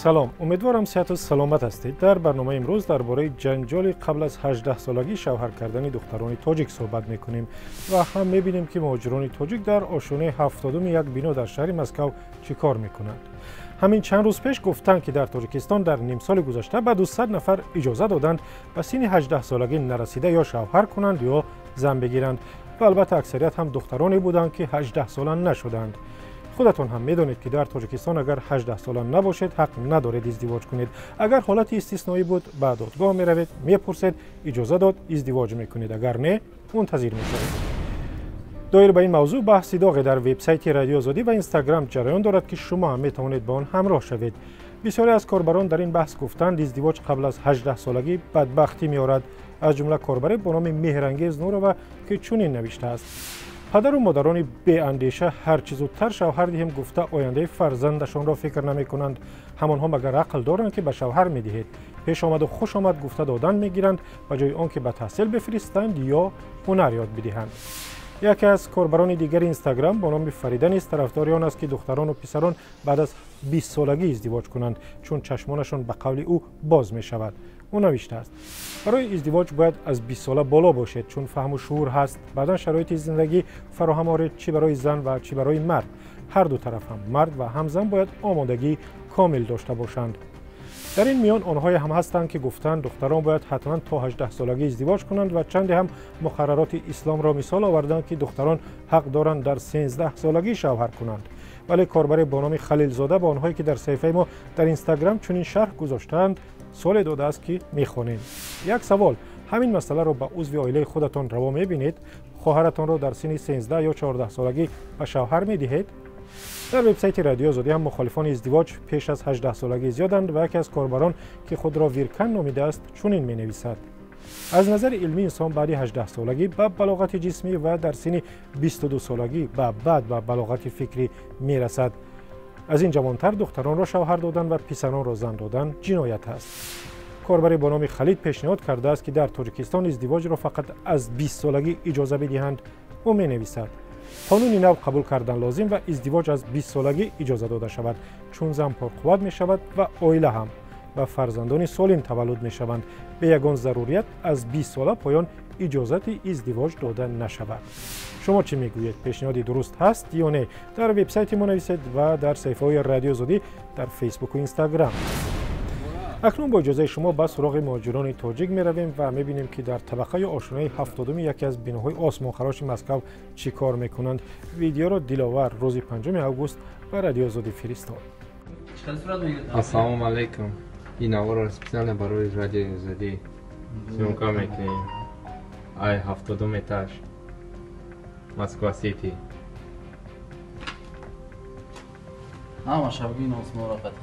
Салом, умедворам сиҳату саломат ҳастед. Дар барномаи имрӯз дар бораи ҷанҷоли қабл аз 18 солагӣ шавҳар кардани духтарони тоҷик суҳбат мекунем ва ҳам мебинем, ки муҳоҷирони тоҷик дар ошёнаи 70-уми як бино дар шаҳри Москав чӣ кор мекунанд. Ҳамин чанд рӯз пеш гуфтанд, ки дар Тоҷикистон дар нимсоли гузашта ба 200 нафар иҷоза доданд ба синни 18 солагӣ нарасида ё шавҳар кунанд ё зан бигиранд ва албатта аксарият ҳам духтароне буданд, ки 18 сола нашуданд. Худатон ҳам медонед, ки дар Тоҷикистон агар 18 сола набошед, ҳақ надоред издивоҷ кунед. Агар ҳолати истисноӣ буд, ба додгоҳ меравед, мепурсед, иҷоза дод, издивоҷ мекунед, агар не, мунтазир мешавед. Доир ба ин мавзӯъ баҳси доғе дар вебсайти Радиои Озодӣ ва Инстаграм ҷараён дорад, ки шумо ҳам метавонед ба он ҳамроҳ шавед. Бисёре аз корбарон дар ин баҳс гуфтанд, издивоҷ қабл аз 18 солагӣ бадбахтӣ меорад. Аз ҷумла корбаре бо номи Меҳрангез Нурова, ки чунин навиштааст: падару модарони беандеша ҳар чӣ зудтар шавҳар диҳем гуфта ояндаи фарзандашонро фикр намекунанд. Ҳамонҳо магар ақл доранд, ки ба шавҳар медиҳед? Пеш омаду хуш омад гуфта додан мегиранд, ба ҷои он ки ба таҳсил бифиристанд ё ҳунар ёд бидиҳанд. Яке аз корбарони дигари Инстаграм бо номи Фарида низ тарафдори он аст, ки духтарону писарон баъд аз 20 солагӣ издивоҷ кунанд, чун чашмонашон ба қавли ӯ боз мешавад. Ӯ навиштааст: барои издивоҷ бояд аз 20 сола боло бошед, чун фаҳму шуур ҳаст. Баъдан шароити зиндагӣ фароҳам оред, чӣ барои зан ва чӣ барои мард. Ҳар ду тараф, ҳам мард ва ҳам зан, бояд омодагии комил дошта бошанд. Дар ин миён онҳое ҳам ҳастанд, ки гуфтанд духтарон бояд ҳатман то 18 солагӣ издивоҷ кунанд ва чанде ҳам муқаррароти исломро мисол оварданд, ки духтарон ҳақ доранд дар 13 солагӣ шавҳар кунанд. Вале корбаре бо номи Халилзода ба онҳое, ки дар саҳифаи мо дар Инстаграм чунин шарҳ гузоштаанд, суоле додааст, ки мехонем. Як савол: ҳамин масъаларо ба узви оилаи худатон раво мебинед? Хоҳаратонро дар синни 13 ё 14 солагӣ ба шавҳар медиҳед? Дар вебсайти Радиои Озодӣ ҳам мухолифони издивоҷ пеш аз 18 солагӣ зиёданд ва яке аз корбарон, ки худро Виркан номидааст, чунин менависад: аз назари илмӣ инсон баъди 18 солагӣ ба балоғати ҷисмӣ ва дар синни 22 солагӣ ба баъд ба балоғати фикрӣ мерасад. Аз ин ҷавонтар духтаронро шавҳар додан ва писаронро зан додан ҷиноят аст. Корбаре бо номи Халид пешниҳод кардааст, ки дар Тоҷикистон издивоҷро фақат аз 20 солагӣ иҷоза бидиҳанд. Ӯ менависад: қонуни нав қабул кардан лозим ва издивоҷ аз 20 солагӣ иҷоза дода шавад, чун зан пурқувват мешавад ва оила ҳам ва фарзандони солим таваллуд мешаванд. Бе ягон зарурият аз 20 сола поён иҷозати издивоҷ дода нашавад. Шумо чӣ мегӯед? Пешниҳоди дуруст ҳаст ё не? Дар вебсайти мо нависед ва дар саҳифаҳои Радиои Озодӣ дар Фейсбуку Инстаграм. Акнун бо иҷозаи шумо ба суроғи муҳоҷирони тоҷик меравем ва мебинем, ки дар табақаи ошёнаи 70-уми яке аз биноҳои осмонхароши Москав чӣ кор мекунанд. Видеоро Диловар рӯзи 5 август ба Радиои Озодӣ фиристод. Ассалому алайкум. Ин наворро специально барои Радиои Озодӣ съёмка мекунем. Ай 70-ум этаж Москва Сити.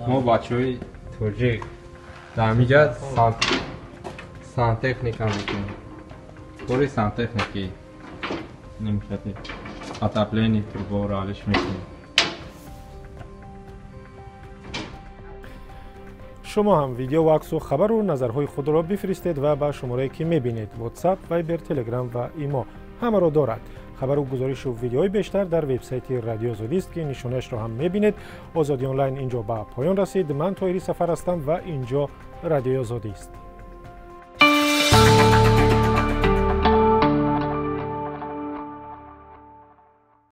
Мо бачаҳои тоҷик дар ҳаминҷа сантехника мекунем. Кори сантехникӣ нимхати отопление труборо алиш мекунем. Шумо ҳам видео ва аксу хабару назарҳои худро бифиристед ва ба шуморае ки мебинед: WhatsApp, Viber, Telegram ва Имо ҳамаро дорад. Хабару гузоришу видеои бештар дар вебсайти Радиои Озодист, ки нишонаашро ҳам мебинед. Озодӣ онлайн инҷо ба поён расид. Ман Тоҳири Сафар ҳастам ва инҷо Радиои Озодист.